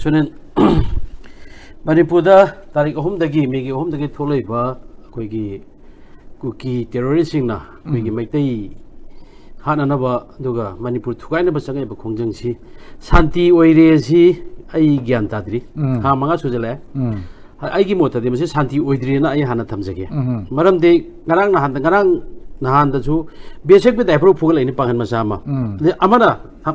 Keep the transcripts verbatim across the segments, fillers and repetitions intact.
ꯁꯨꯅꯤꯜ, ꯃꯅꯤꯄꯨꯔꯗ ꯇꯥꯔꯤꯛ ꯑꯍꯨꯝꯗꯒꯤ, ꯃꯦꯒꯤ ꯑꯍꯨꯝꯗꯒꯤ ꯊꯣꯛꯂꯛꯏꯕ ꯑꯩꯈꯣꯏꯒꯤ ꯀꯨꯀꯤ ꯇꯦꯔꯣꯔꯤꯁꯁꯤꯡꯅ ꯑꯩꯈꯣꯏꯒꯤ ꯎꯝ꯫ ꯃꯩꯇꯩ ꯍꯥꯠꯅꯅꯕ ꯑꯗꯨꯒ ꯃꯅꯤꯄꯨꯔ ꯊꯨꯒꯥꯏꯅꯕ ꯆꯪꯉꯛꯏꯕ ꯈꯣꯡꯖꯪꯁꯤ ꯁꯥꯟꯇꯤ ꯑꯣꯏꯔꯦ ꯁꯤ ꯑꯩ ꯒ꯭ꯌꯥꯟ ꯇꯥꯗ꯭ꯔꯤ꯫ ꯎꯝ꯫ ꯊꯥ ꯃꯉꯥ ꯁꯨꯖꯜꯂꯛꯑꯦ꯫ ꯎꯝ꯫ ꯑꯩꯒꯤ ꯃꯣꯠꯇꯗꯤ ꯃꯁꯤ ꯁꯥꯟꯇꯤ ꯑꯣꯏꯗ꯭ꯔꯤꯅ ꯑꯩ ꯍꯥꯟꯅ ꯊꯝꯖꯒꯦ꯫ ꯎꯝ꯫ ꯃꯔꯝꯗꯤ ꯉꯔꯥꯡ ꯅꯍꯥꯟꯗ, ꯉꯔꯥꯡ ꯅꯍꯥꯟꯗꯁꯨ ꯕꯤ ꯑꯦꯁ ꯑꯦꯐꯀꯤ ꯗꯥꯏꯐꯔ ꯐꯨꯒꯠꯂꯛꯏꯅꯤ ꯄꯥꯡꯒꯜ ꯃꯆꯥ ꯑꯃ꯫ ꯎꯝ꯫ ꯑꯗꯩ ꯑꯃꯅ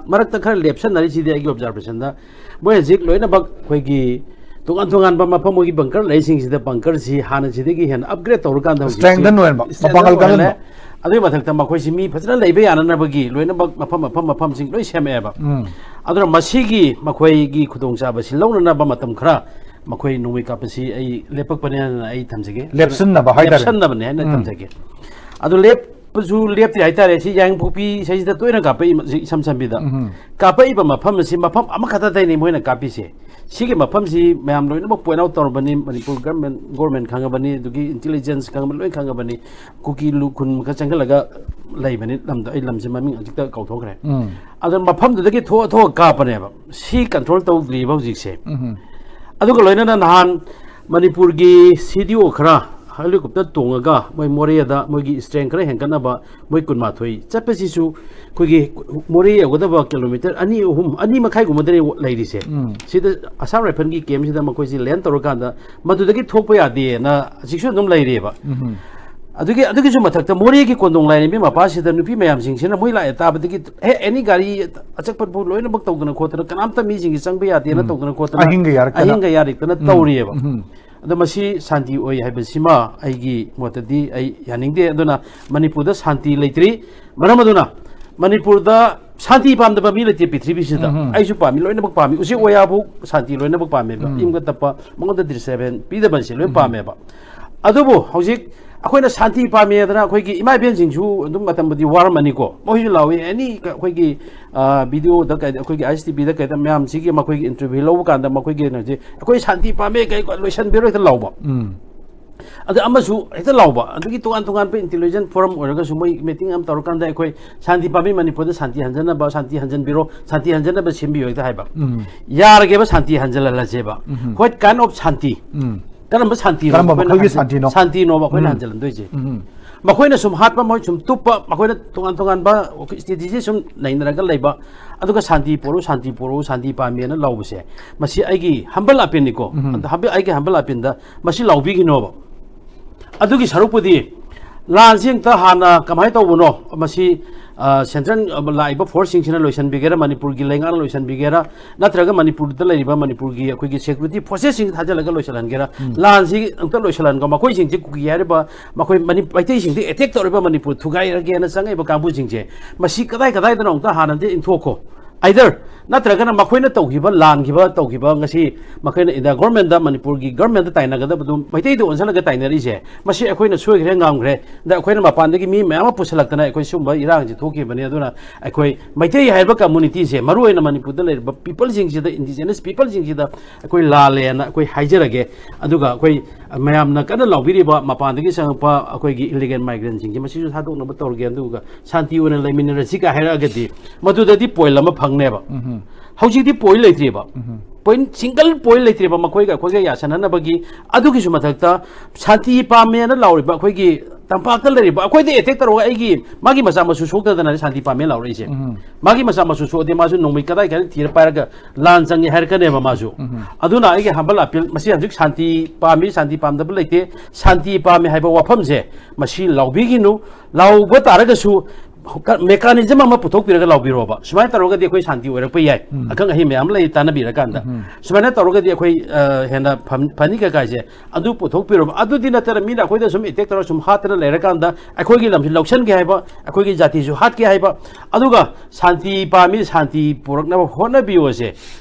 ꯃꯔꯛꯇ ꯈꯔ ꯂꯦꯞꯁꯟꯅꯔꯤꯁꯤꯗꯤ ꯑꯩꯒꯤ ꯑꯣꯕꯖꯥꯔꯕꯦꯁꯟꯗ ꯃꯣꯏ ꯍꯧꯖꯤꯛ ꯂꯣꯏꯅꯃꯛ ꯑꯩꯈꯣꯏꯒꯤ ꯇꯣꯉꯥꯟ ꯇꯣꯉꯥꯟꯕ ꯃꯐꯝ ꯃꯣꯏꯒꯤ ꯕꯪꯀꯔ ꯂꯩꯁꯤꯡꯁꯤꯗ ꯕꯪꯀꯔꯁꯤ ꯍꯥꯟꯅꯁꯤꯗꯒꯤ ꯍꯦꯟꯅ ꯑꯞꯒ꯭ꯔꯦꯗ ꯇꯧꯔꯀꯥꯟꯗ ꯍꯧꯖꯤꯛꯁꯤ strengthen ꯑꯣꯏꯍꯟꯕ, strengthen ꯃꯄꯥꯡꯒꯜ ꯑꯣꯏꯍꯜꯂꯦ꯫ ꯀꯜꯍꯟꯕ꯫ ꯑꯗꯨꯒꯤ ꯃꯊꯛꯇ ꯃꯈꯣꯏꯁꯤ ꯃꯤ ꯐꯖꯅ ꯂꯩꯕ ꯌꯥꯅꯅꯕꯒꯤ ꯂꯣꯏꯅꯃꯛ ꯃꯐꯝ, ꯃꯐꯝ, ꯃꯐꯝꯁꯤꯡ ꯂꯣꯏ ꯁꯦꯝꯃꯛꯑꯦꯕ꯫ ꯎꯝ꯫ ꯑꯗꯨꯅ ꯃꯁꯤꯒꯤ ꯃꯈꯣꯏꯒꯤ ꯈꯨꯗꯣꯡꯆꯥꯕꯁꯤ ꯂꯧꯅꯅꯕ ꯃꯇꯝ ꯈꯔ ꯃꯈꯣꯏ ꯅꯣꯡꯃꯩ ꯀꯥꯞꯄꯁꯤ ꯑꯩ ꯂꯦꯞꯄꯛꯄꯅꯦꯅ ꯑꯩ ꯊꯝꯖꯒꯦ꯫ ꯂꯦꯞꯁꯤꯟꯅꯕ ꯍꯥꯏꯇꯥꯔꯦ꯫ ꯂꯦꯞꯁꯟꯅꯕꯅꯦ ꯍꯥꯏꯅ ꯎꯝ꯫ ꯊꯝꯖꯒꯦ꯫ ꯑꯗꯨ ꯂꯦꯞꯄꯁꯨ ꯂꯦꯞꯇꯦ ꯍꯥꯏꯇꯥꯔꯦ꯫ ꯁꯤ ꯌꯥꯏꯉꯪꯄꯣꯛꯄꯤ ꯁꯤꯗꯩꯁꯤꯗ ꯇꯣꯏꯅ ꯀꯥꯞꯄꯛꯏ, ꯁꯤ ꯏꯁꯝ ꯁꯝꯕꯤꯗ꯫ ꯎꯝ꯫ ꯀꯥꯞꯄꯛꯏꯕ ꯃꯐꯝ ꯑꯁꯤ ꯃꯐꯝ ꯑꯃꯈꯛꯇꯗꯩꯅꯤ ꯃꯣꯏꯅ ꯀꯥꯞꯄꯤꯁꯦ꯫ ꯁꯤꯒꯤ ꯃꯐꯝꯁꯤ ꯃꯌꯥꯝ ꯂꯣꯏꯅꯃꯛ point out ꯇꯧꯔꯕꯅꯤ, Manipur government, government ꯈꯪꯉꯕꯅꯤ, ꯑꯗꯨꯒꯤ intelligence ꯈꯪꯉꯕꯅꯤ, ꯂꯣꯏ ꯈꯪꯉꯕꯅꯤ꯫ ꯀꯨꯀꯤ ꯂꯨ ꯈꯨꯟ ꯈꯔ ꯆꯪꯁꯤꯜꯂꯒ ꯂꯩꯕꯅꯤ ꯂꯝꯗꯣ, ꯑꯩ ꯂꯝꯁꯦ ꯃꯃꯤꯡ ꯍꯧꯖꯤꯛꯇ ꯀꯥꯎꯊꯣꯛꯈ꯭ꯔꯦ꯫ ꯎꯝ꯫ ꯑꯗꯨꯅ ꯃꯐꯝꯗꯨꯗꯒꯤ ꯊꯣꯛꯑ ꯊꯣꯛꯑ ꯀꯥꯞꯄꯅꯦꯕ꯫ ꯁꯤ control ꯇꯧꯗ꯭ꯔꯤꯕ ꯍꯧꯖꯤꯛꯁꯦ꯫ ꯎꯝ꯫ ꯑꯗꯨꯒ ꯂꯣꯏꯅꯅ ꯅꯍꯥꯟ ꯃꯅꯤꯄꯨꯔꯒꯤ ꯁꯤ ꯗꯤ ꯑꯣ ꯈꯔ helicopter ꯇꯣꯡꯉꯒ ꯃꯣꯏ ꯃꯣꯔꯦꯗ ꯃꯣꯏꯒꯤ strength ꯈꯔ ꯍꯦꯟꯒꯠꯅꯕ ꯃꯣꯏ ꯀꯨꯟꯃꯥꯊꯣꯏ ꯆꯠꯄꯁꯤꯁꯨ ꯑꯩꯈꯣꯏꯒꯤ ꯃꯣꯔꯦ ꯌꯧꯒꯗꯕ kilometre ꯑꯅꯤ, ꯑꯍꯨꯝ, ꯑꯅꯤ ꯃꯈꯥꯏꯒꯨꯝꯕꯗꯅꯤ ꯂꯩꯔꯤꯁꯦ꯫ ꯎꯝ꯫ ꯁꯤꯗ Assam Rifle ꯒꯤ camp ꯁꯤꯗ ꯃꯈꯣꯏꯁꯤ land ꯇꯧꯔꯀꯥꯟꯗ ꯃꯗꯨꯗꯒꯤ ꯊꯣꯛꯄ ꯌꯥꯗꯦꯅ ꯍꯧꯖꯤꯛꯁꯨ ꯑꯗꯨꯝ ꯂꯩꯔꯤꯑꯕ꯫ ꯎꯝ꯫ ꯑꯗꯨꯒꯤ, ꯑꯗꯨꯒꯤꯁꯨ ꯃꯊꯛꯇ ꯃꯣꯔꯦꯒꯤ ꯀꯣꯟꯗꯣꯡ ꯂꯥꯏꯔꯦꯝꯕꯤ ꯃꯄꯥꯁꯤꯗ ꯅꯨꯄꯤ ꯃꯌꯥꯝꯁꯤꯡꯁꯤꯅ ꯃꯣꯏ ꯂꯥꯛꯑꯦ ꯇꯥꯕꯗꯒꯤ, ꯍꯦ, any ꯒꯥꯔꯤ ꯑꯆꯠꯄ ꯂꯣꯏꯅꯃꯛ ꯇꯧꯗꯅ ꯈꯣꯠꯇꯅ, ꯀꯅꯥꯝꯇ ꯃꯤꯁꯤꯡꯁꯤ ꯆꯪꯕ ꯌꯥꯗꯦꯅ ꯎꯝ꯫ ꯇꯧꯗꯅ ꯈꯣꯠꯇꯅ ꯑꯍꯤꯡꯒ ꯌꯥꯔꯛꯇꯅ꯫ ꯑꯍꯤꯡꯒ ꯌꯥꯔꯛꯇꯅ ꯎꯝ꯫ ꯇꯧꯔꯤꯑꯕ꯫ ꯎꯝ꯫ ꯑꯗꯣ ꯃꯁꯤ ꯁꯥꯟꯇꯤ ꯑꯣꯏ ꯍꯥꯏꯕꯁꯤꯃ ꯑꯩꯒꯤ ꯃꯣꯠꯇꯗꯤ ꯑꯩ ꯌꯥꯅꯤꯡꯗꯦ꯫ ꯑꯗꯨꯅ ꯃꯅꯤꯄꯨꯔꯗ ꯁꯥꯟꯇꯤ ꯂꯩꯇ꯭ꯔꯤ꯫ ꯃꯔꯝ ꯑꯗꯨꯅ ꯃꯅꯤꯄꯨꯔꯗ ꯁꯥꯟꯇꯤ ꯄꯥꯝꯗꯕ ꯃꯤ ꯂꯩꯇꯦ ꯄ꯭ꯔꯤꯊꯤꯕꯤꯁꯤꯗ꯫ ꯎꯝ꯫ ꯑꯩꯁꯨ ꯄꯥꯝꯃꯤ, ꯂꯣꯏꯅꯃꯛ ꯄꯥꯝꯃꯤ꯫ ꯎꯆꯦꯛ ꯋꯥꯌꯥꯕꯨ ꯁꯥꯟꯇꯤ ꯂꯣꯏꯅꯃꯛ ꯄꯥꯝꯃꯦꯕ꯫ ꯎꯝ꯫ ꯏꯪꯕ ꯇꯞꯄ, ꯃꯉꯣꯟꯗ disturbance ꯄꯤꯗꯕꯁꯦ ꯂꯣꯏ ꯎꯝ꯫ ꯄꯥꯝꯃꯦꯕ꯫ ꯑꯗꯨꯕꯨ ꯍꯧꯖꯤꯛ ꯑꯩꯈꯣꯏꯅ ꯁꯥꯟꯇꯤ ꯄꯥꯝꯃꯦꯗꯅ ꯑꯩꯈꯣꯏꯒꯤ ꯏꯃꯥ ꯏꯕꯦꯟꯁꯤꯡꯁꯨ ꯑꯗꯨꯝ ꯃꯇꯝꯕꯨꯗꯤ ꯋꯥꯔꯝꯃꯅꯤꯀꯣ꯫ ꯃꯣꯏꯁꯨ ꯂꯥꯎꯏ, any ꯑꯩꯈꯣꯏꯒꯤ, ꯑ, video ꯗ ꯀꯩꯗ, ꯑꯩꯈꯣꯏꯒꯤ ꯑꯥꯏ ꯑꯦꯁ ꯇꯤ ꯚꯤ ꯗ ꯀꯩꯗ ꯃꯌꯥꯝꯁꯤꯒꯤ ꯃꯈꯣꯏꯒꯤ interview ꯂꯧꯕ ꯀꯥꯟꯗ ꯃꯈꯣꯏꯒꯤ ꯀꯩꯅꯣꯁꯦ, "ꯑꯩꯈꯣꯏ ꯁꯥꯟꯇꯤ ꯄꯥꯝꯃꯦ, ꯀꯩ ꯂꯣꯏꯁꯟꯕꯤꯔꯣ" ꯍꯦꯛꯇ ꯂꯥꯎꯕ꯫ ꯎꯝ꯫ ꯑꯗ ꯑꯃꯁꯨ ꯍꯦꯛꯇ ꯂꯥꯎꯕ, ꯑꯗꯒꯤ ꯇꯣꯉꯥꯟ ꯇꯣꯉꯥꯟꯕ ꯏꯟꯇꯦꯂꯤꯖꯦꯟ ꯐꯣꯔꯝ ꯑꯣꯏꯔꯒꯁꯨ ꯃꯣꯏ ꯃꯤꯇꯤꯡ ꯑꯃ ꯇꯧꯔꯀꯥꯟꯗ ꯑꯩꯈꯣꯏ ꯁꯥꯟꯇꯤ ꯄꯥꯝꯃꯤ, ꯃꯅꯤꯄꯨꯔꯗ ꯁꯥꯟꯇꯤ ꯍꯟꯖꯅꯕ, ꯁꯥꯟꯇꯤ ꯍꯟꯖꯟꯕꯤꯔꯣ, ꯁꯥꯟꯇꯤ ꯍꯟꯖꯅꯕ ꯁꯦꯝꯕꯤꯌꯨ ꯍꯦꯛꯇ ꯍꯥꯏꯕ꯫ ꯎꯝ꯫ ꯌꯥꯔꯒꯦꯕ, ꯁꯥꯟꯇꯤ ꯍꯟꯖꯜꯍꯜꯂꯁꯦꯕ꯫ ꯎꯝ꯫ What kind of ꯁꯥꯟꯇꯤ? ꯎꯝ꯫ ꯀꯔꯝꯕ ꯁꯥꯟꯇꯤꯅꯣ ꯀꯔꯝꯕ ꯑꯩꯈꯣꯏꯅ ꯃꯈꯜꯒꯤ ꯍꯟꯖ-, ꯁꯥꯟꯇꯤꯅꯣ? ꯁꯥꯟꯇꯤꯅꯣꯕ ꯑꯩꯈꯣꯏꯅ ꯎꯝ꯫ ꯍꯟꯖꯜꯍꯟꯗꯣꯏꯁꯦ? ꯎꯝ꯫ ꯃꯈꯣꯏꯅ ꯁꯨꯝ ꯍꯥꯠꯄ, ꯃꯣꯏ ꯁꯨꯝ ꯇꯨꯞꯄ, ꯃꯈꯣꯏꯅ ꯇꯣꯉꯥꯟ ꯇꯣꯉꯥꯟꯕ ꯏꯁꯇ꯭ꯔꯦꯇꯤꯖꯤ ꯁꯨꯝ ꯅꯩꯅꯔꯒ ꯂꯩꯕ, ꯑꯗꯨꯒ ꯁꯥꯟꯇꯤ ꯄꯣꯔꯛꯎ, ꯁꯥꯟꯇꯤ ꯄꯣꯔꯛꯎ, ꯁꯥꯟꯇꯤ ꯄꯥꯝꯃꯦꯅ ꯂꯥꯎꯕꯁꯦ, ꯃꯁꯤ ꯑꯩꯒꯤ ꯍꯝꯕꯜ ꯑꯄꯤꯜꯅꯤꯀꯣ꯫ ꯎꯝ꯫ ꯑꯗ ꯍꯝꯕꯜ-, ꯑꯩꯒꯤ ꯍꯝꯕꯜ ꯑꯄꯤꯜꯗ ꯃꯁꯤ ꯂꯥꯎꯕꯤꯒꯅꯣꯕ꯫ ꯑꯗꯨꯒꯤ ꯁꯔꯨꯛꯄꯨꯗꯤ ꯂꯥꯟꯁꯤ ꯑꯝꯇ ꯍꯥꯟꯅ ꯀꯃꯥꯏꯅ ꯇꯧꯕꯅꯣ, ꯃꯁꯤ, ꯑ, ꯁꯦꯟꯇ꯭ꯔꯦꯜ, ꯑ, ꯂꯥꯛꯏꯕ ꯐꯣꯔꯁꯁꯤꯡꯁꯤꯅ ꯂꯣꯏꯁꯤꯟꯕꯤꯒꯦꯔꯥ, ꯃꯅꯤꯄꯨꯔꯒꯤ ꯂꯩꯉꯥꯛꯅ ꯂꯣꯏꯁꯤꯟꯕꯤꯒꯦꯔꯥ, ꯅꯠꯇ꯭ꯔꯒ ꯃꯅꯤꯄꯨꯔꯗ ꯂꯩꯔꯤꯕ ꯃꯅꯤꯄꯨꯔꯒꯤ ꯑꯩꯈꯣꯏꯒꯤ ꯁꯦꯀ꯭ꯌꯨꯔꯤꯇꯤ ꯐꯣꯔꯁꯦꯁꯁꯤꯡ ꯊꯥꯖꯤꯜꯂꯒ ꯂꯣꯏꯁꯤꯜꯍꯟꯒꯦꯔꯥ, ꯂꯥꯟꯁꯤ ꯑꯝꯇ ꯂꯣꯏꯁꯤꯜꯍꯟꯒꯣ꯫ ꯃꯈꯣꯏꯁꯤꯡꯁꯤ ꯀꯨꯀꯤ ꯍꯥꯏꯔꯤꯕ, ꯃꯈꯣꯏ ꯃꯅꯤ-, ꯃꯩꯇꯩꯁꯤꯡꯗꯤ ꯑꯦꯇꯦꯛ ꯇꯧꯔꯤꯕ, ꯃꯅꯤꯄꯨꯔ ꯊꯨꯒꯥꯏꯔꯒꯦꯅ ꯆꯪꯉꯛꯏꯕ ꯀꯥꯡꯕꯨꯁꯤꯡꯁꯦ, ꯃꯁꯤ ꯀꯗꯥꯏ ꯀꯗꯥꯏꯗꯅꯣ ꯑꯝꯇ ꯍꯥꯟꯅꯗꯤ ꯏꯟꯊꯣꯛꯈꯣ꯫ Either ꯅꯠꯇ꯭ꯔꯒꯅ ꯃꯈꯣꯏꯅ ꯇꯧꯈꯤꯕ, ꯂꯥꯟꯈꯤꯕ, ꯇꯧꯈꯤꯕ, ꯉꯁꯤ ꯃꯈꯣꯏꯅ ꯏꯟꯗꯤꯌꯥ ꯒꯣꯔꯃꯦꯟꯗ, ꯃꯅꯤꯄꯨꯔꯒꯤ ꯒꯣꯔꯃꯦꯟꯗ ꯇꯥꯏꯅꯒꯗꯕꯗꯨ ꯃꯩꯇꯩꯗ ꯑꯣꯟꯁꯤꯜꯂꯒ ꯇꯥꯏꯅꯔꯤꯁꯦ, ꯃꯁꯤ ꯑꯩꯈꯣꯏꯅ ꯁꯣꯏꯈ꯭ꯔꯦ, ꯉꯝꯈ꯭ꯔꯦ꯫ ꯑꯗ ꯑꯩꯈꯣꯏꯅ ꯃꯄꯥꯟꯗꯒꯤ ꯃꯤ ꯃꯌꯥꯝ ꯑꯃ ꯄꯨꯁꯤꯜꯂꯛꯇꯅ ꯑꯩꯈꯣꯏ ꯁꯤꯒꯨꯝꯕ ꯏꯔꯥꯡꯁꯤ ꯊꯣꯛꯈꯤꯕꯅꯤ꯫ ꯑꯗꯨꯅ ꯑꯩꯈꯣꯏ ꯃꯩꯇꯩ ꯍꯥꯏꯕ ꯀꯝꯃꯨꯅꯤꯇꯤꯁꯦ, ꯃꯔꯨꯑꯣꯏꯅ ꯃꯅꯤꯄꯨꯔꯗ ꯂꯩꯔꯤꯕ ꯄꯤꯄꯜꯁꯤꯡꯁꯤꯗ, ꯏꯟꯗꯤꯖꯤꯅꯁ ꯄꯤꯄꯜꯁꯤꯡꯁꯤꯗ ꯑꯩꯈꯣꯏ ꯂꯥꯜꯂꯦꯅ ꯑꯩꯈꯣꯏ ꯍꯥꯏꯖꯔꯒꯦ꯫ ꯑꯗꯨꯒ ꯑꯩꯈꯣꯏ ꯃꯌꯥꯝꯅ ꯀꯟꯅ ꯂꯥꯎꯕꯤꯔꯤꯕ ꯃꯄꯥꯟꯗꯒꯤ ꯆꯪꯉꯛꯄ ꯑꯩꯈꯣꯏꯒꯤ ꯏꯂꯤꯒꯦꯜ ꯃꯥꯏꯒ꯭ꯔꯦꯟꯁꯤꯡꯁꯦ, ꯃꯁꯤꯁꯨ ꯊꯥꯗꯣꯛꯅꯕ ꯇꯧꯔꯒꯦ꯫ ꯑꯗꯨꯒ ꯁꯥꯟꯇꯤ ꯑꯣꯏꯅ ꯂꯩꯃꯤꯟꯅꯔꯁꯤ ꯀꯥꯏ ꯍꯥꯏꯔꯛꯑꯒꯗꯤ, ꯃꯗꯨꯗꯗꯤ ꯄꯣꯏꯟ ꯑꯃ ꯐꯪꯅꯦꯕ꯫ ꯍꯧꯖꯤꯛꯇꯤ ꯄꯣꯏꯟ ꯂꯩꯇ꯭ꯔꯤꯕ꯫ ꯄꯣꯏꯟ, ꯁꯤꯡꯒꯜ ꯄꯣꯏꯟ ꯂꯩꯇ꯭ꯔꯤꯕ, ꯃꯈꯣꯏꯒ ꯑꯩꯈꯣꯏꯒ ꯌꯥꯁꯟꯅꯅꯕꯒꯤ꯫ ꯑꯗꯨꯒꯤꯁꯨ ꯃꯊꯛꯇ ꯁꯥꯟꯇꯤ ꯄꯥꯝꯃꯦꯅ ꯂꯥꯎꯔꯤꯕ ꯑꯩꯈꯣꯏꯒꯤ ꯇꯝꯄꯥꯛꯇ ꯂꯩꯔꯤꯕ, ꯑꯩꯈꯣꯏꯗ ꯑꯦꯇꯦꯛ ꯇꯧꯔꯒ ꯑꯩꯒꯤ, ꯃꯥꯒꯤ ꯃꯆꯥ ꯃꯁꯨ ꯁꯣꯛꯇꯗꯅ ꯁꯥꯟꯇꯤ ꯄꯥꯝꯃꯦꯅ ꯂꯥꯎꯔꯛꯏꯁꯦ꯫ ꯃꯥꯒꯤ ꯃꯆꯥ ꯃꯁꯨ ꯁꯣꯛꯑꯗꯤ ꯃꯥꯁꯨ ꯅꯣꯡꯃꯩ ꯀꯗꯥꯏ ꯀꯗꯥꯏ ꯊꯤꯔ ꯄꯥꯏꯔꯒ ꯂꯥꯟ ꯆꯪꯉꯦ ꯍꯥꯏꯔꯛꯀꯅꯦꯕ ꯃꯥꯁꯨ꯫ ꯑꯗꯨꯅ ꯑꯩꯒꯤ ꯍꯝꯕꯜ ꯑꯄꯤꯜ, ꯃꯁꯤ ꯍꯧꯖꯤꯛ ꯁꯥꯟꯇꯤ ꯄꯥꯝꯃꯤ, ꯁꯥꯟꯇꯤ ꯄꯥꯝꯗꯕ ꯂꯩꯇꯦ, ꯁꯥꯟꯇꯤ ꯄꯥꯝꯃꯤ ꯍꯥꯏꯕ ꯋꯥꯐꯝꯁꯦ ꯃꯁꯤ ꯂꯥꯎꯕꯤꯒꯤꯅꯨ꯫ ꯂꯥꯎꯕ ꯇꯥꯔꯒꯁꯨ ꯃꯦꯀꯥꯅꯤꯖꯝ ꯑꯃ ꯄꯨꯊꯣꯛꯄꯤꯔꯒ ꯂꯥꯎꯕꯤꯔꯣꯕ꯫ ꯁꯨꯃꯥꯏꯅ ꯇꯧꯔꯒꯗꯤ ꯑꯩꯈꯣꯏ ꯁꯥꯟꯇꯤ ꯑꯣꯏꯔꯛꯄ ꯌꯥꯏ꯫ ꯑꯈꯪ ꯑꯍꯩ ꯃꯌꯥꯝ ꯂꯩ ꯇꯥꯟꯅꯕꯤꯔꯀꯥꯟꯗ꯫ ꯁꯨꯃꯥꯏꯅ ꯇꯧꯔꯒꯗꯤ ꯑꯩꯈꯣꯏ, ꯑ, ꯍꯦꯟꯅ ꯐꯝ-, ꯐꯅꯤ ꯀꯀꯥꯏꯁꯦ ꯑꯗꯨ ꯄꯨꯊꯣꯛꯄꯤꯔꯣꯕ꯫ ꯑꯗꯨꯗꯤ ꯅꯠꯇꯅ ꯃꯤꯅ ꯑꯩꯈꯣꯏꯗ ꯁꯨꯝ ꯑꯦꯇꯦꯛ ꯇꯧꯔꯒ ꯁꯨꯝ ꯍꯥꯠꯇꯅ ꯂꯩꯔꯀꯥꯟꯗ ꯑꯩꯈꯣꯏꯒꯤ ꯂꯝꯁꯤ ꯂꯧꯁꯤꯟꯒꯦ ꯍꯥꯏꯕ, ꯑꯩꯈꯣꯏꯒꯤ ꯖꯥꯇꯤꯁꯨ ꯍꯥꯠꯀꯦ ꯍꯥꯏꯕ, ꯑꯗꯨꯒ ꯁꯥꯟꯇꯤ ꯄꯥꯝꯃꯤ, ꯁꯥꯟꯇꯤ ꯄꯨꯔꯛꯅꯕ ꯍꯣꯠꯅꯕꯤꯌꯣꯁꯦ